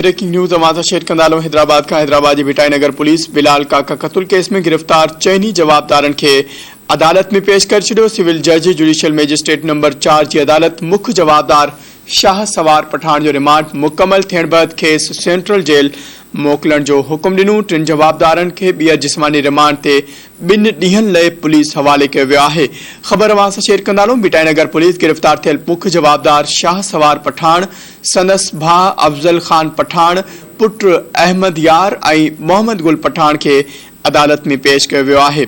Breaking news اوهان سان share ڪندا هلون حيدرآباد کان حيدرآباد جي ڀٽائي نگر پوليس بلال ڪاڪا قتل ڪيس ۾ گرفتار چئني جوابدارن کي عدالت ۾ پيش ڪري ڇڏيو سول جج جوڊيشل مئجسٽريٽ نمبر چار جي عدالت مک جوابدار شاهه سوار پٺاڻ جو رمانڊ مڪمل ٿيڻ بعد کيس سينٽرل جيل موڪلڻ جو حڪم ڏنو ٽن جوابدارن کي ٻيهر جسماني رمانڊ تي ٻن ڏينهن لئه پوليس حوالي ڪيو ويو آهي. خبر اوهان سان شيئر ڪندا هلون ڀٽائي نگر پوليس گرفتار ٿيل مک جوابدار شاهه سوار پٺاڻ، سندس ڀاء افضل خان پٺاڻ، پٽ احمد يار ۽ محمد گل پٺاڻ کي عدالت ۾ پيش ڪيو ويو آهي.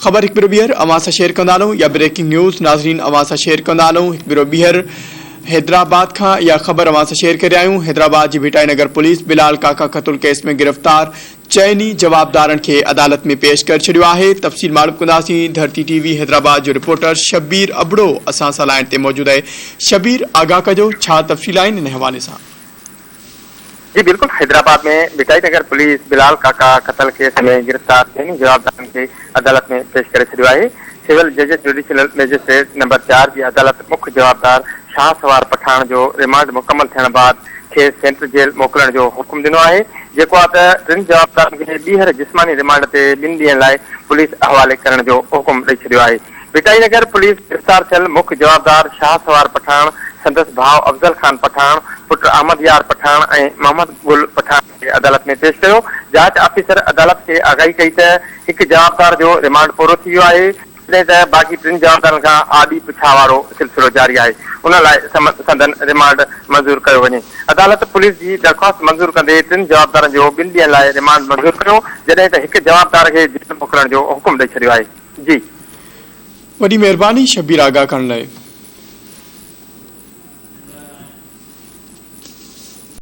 خبر هڪ ڀيرو ٻيهر اوهان سان شيئر ڪندا هلون يا بريڪنگ نيوز ناظرين اوهان سان شيئر ڪندا هلون هڪ ڀيرو ٻيهر حيدرآباد کان اها خبر اوهان سان شيئر ڪري آهيون حيدرآباد جي ڀٽائي نگر پوليس بلال ڪاڪا قتل ڪيس ۾ گرفتار چئني جوابدارن کي عدالت ۾ پيش ڪري ڇڏيو آهي تفصيل معلوم ڪنداسين ڌرتي ٽي وي حيدرآباد جو رپورٽر شبير ابڙو اسان سان لائين تي موجود آهي شبير آگاهه ڪجو ڇا تفصيل آهن ان حوالي سان. جي بلڪل حيدرآباد ۾ ڀٽائي نگر پوليس بلال ڪاڪا قتل ڪيس ۾ گرفتار چئني جوابدارن کي عدالت ۾ پيش ڪري ڇڏيو آهي سول جج جوڊيشل مئجسٽريٽ نمبر چار جي عدالت مک جوابدار شاهه سوار پٺاڻ جو رمانڊ مڪمل ٿيڻ بعد کيس سينٽرل جيل موڪلڻ جو حڪم ڏنو آهي جيڪو آ ته ٽن جوابدارن کي ٻيهر جسماني رمانڊ تي ٻن ڏينهن لاء پوليس حوالي ڪرڻ جو حڪم ڏئي ڇڏيو آهي. ڀٽائي نگر پوليس گرفتار ٿيل مک جوابدار شاهه سوار پٺاڻ، سندس ڀاء افضل خان پٺاڻ، پٽ احمد يار پٺاڻ ۽ محمد گل پٺاڻ کي عدالت ۾ پيش ڪيو. جاچ آفيسر عدالت کي آگاهي ڪئي ته هڪ جوابدار جو رمانڊ پورو ٿي ويو آهي، جڏهن ته باقي ٽن جوابدارن کان آڏي پڇا وارو سلسلو جاري آهي، ان لاء سندن رمانڊ منظور ڪيو وڃي. عدالت پوليس جي درخواست منظور ڪندي ٽن جوابدارن جو ٻن ڏينهن لاء رمانڊ منظور ڪيو، جڏهن ته هڪ جوابدار کي جيل موڪلڻ جو حڪم ڏئي ڇڏيو آهي. جي. وڏي مهرباني شبير آگاهه ڪرڻ لاء.